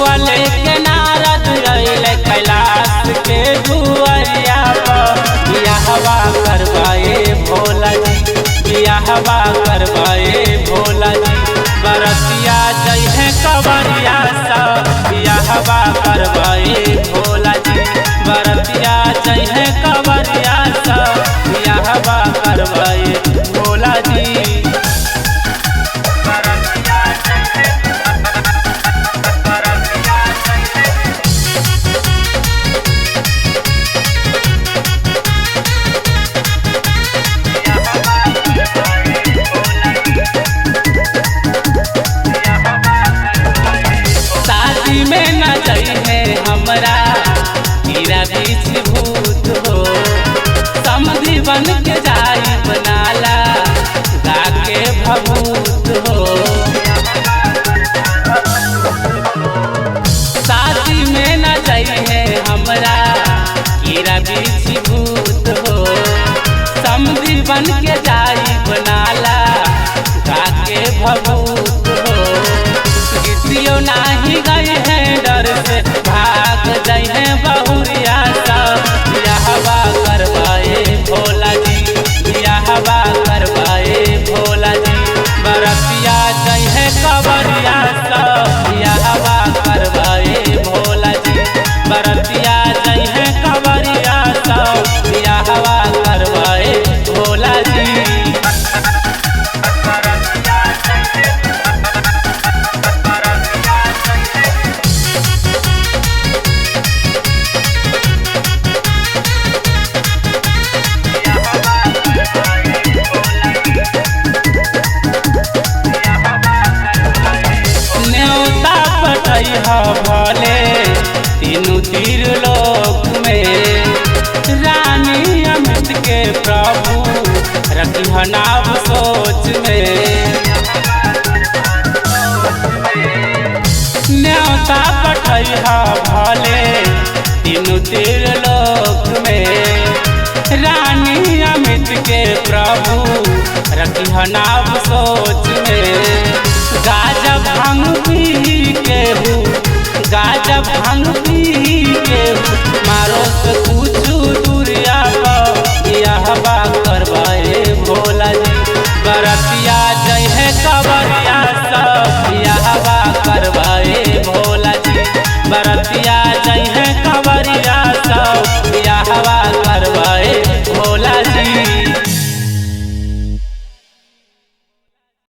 बबुआ लेके नारद अइले कैलाश के दुआरिया पर। बियाहवा करवाए भोला जी, बियाहवा करवाए भोला जी, बरतिया जइहे कवरिया सब। बियाहवा करवाए भोला जी, बरतिया जइहे कवरिया सब। बियाहवा करवाए भोला जी। शादी में न जइहे हमरा हीरा बीच भूत हो, समधि बन के जाई बनाला गा के भभूत हो। शादी में न जइहे हमरा हीरा बीच भूत हो, समधि बन के जाई बनाला गा के भभूत हो। गीतियो नाही गए हैं डर से भाग गए हैं बहुरिया सब। बियाहवा करवाए भोला जी, बियाहवा करवाए भोला जी, बरतिया गए हैं कवरिया सब। बियाहवा करवाए भोला जी, बरतिया गए हैं कवरिया सब। बियाहवा करवाए भोला जी। न्योता पटैहा भले तीनू तीर लोक में, रानी अमित के प्रभु रखिह नाव सोच में। न्योता पटैहा भले तीनू तीर लोक में, रानी अमित के प्रभु रखिह नाव सोच में। गाजा भांग पी केहू, गाजा भांग पी